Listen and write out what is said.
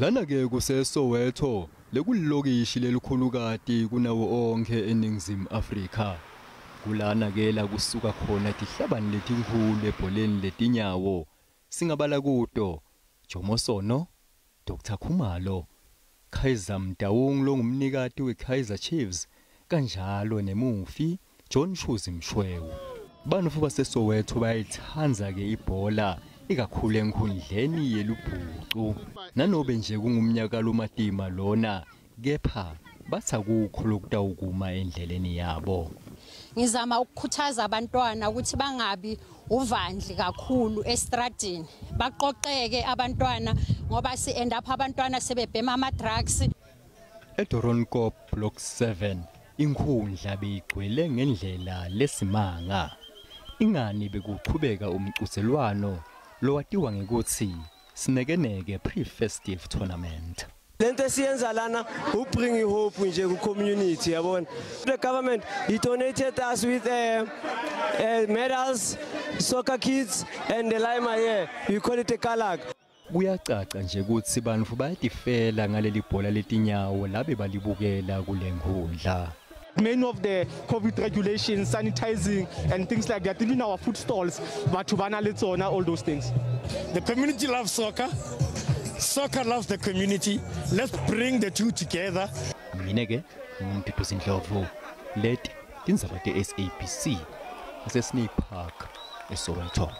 Lana-ke kuseSoweto, lekulilokishi lelikhulukati kunawo onkhe eNingizimu Afrika. Kulana-ke la kusuka khona tihlabani letinkhulu ebholeni letinyawo. Singabala kuto Jomo Sono, Dr Khumalo, Kaizer Motaung longumnikati weKaizer Chiefs, kanjalo nemufi John Shoes Moshoeu. Bantfu baseSoweto bayayitsandza-ke ibhola, ikakhulu enkhundleni yelubhucu. Nanobe nje kungumnyaka lomatima lona, kepha bathi akukho lokutawukuma endleleni yabo. Ngizama ukukhuthaza abantwana ukuthi bangabi uvandli kakhulu estradini, baqoqeke abantwana ngoba si end up abantwana sebebhema ama drugs. eDoornkop Block 7 inkhundla beyigcwele ngendlela lesimanga. Ingani bekuchubeka umcudzelwano lowatiwa ngekutsi Sinekeneke Pre-Festive Tournament. Lento esiyenza lana ubring hope nje ku community, yabona. The government, he donated us with medals, soccer kits and the lima here. We call it a kalak. Kuyacaca nje kutsi bantfu bayatifela ngaleli bhola letinyawo labe balibukela kule nkhundla. Many of the COVID regulations, sanitizing and things like that, even our food stalls, batho ba na le tsona, all those things. The community loves soccer. Soccer loves the community. Let's bring the two together. Mine ke nguMduduzi Ndlovu, leti tindzaba te-SABC, ase-Snake Park eSoweto.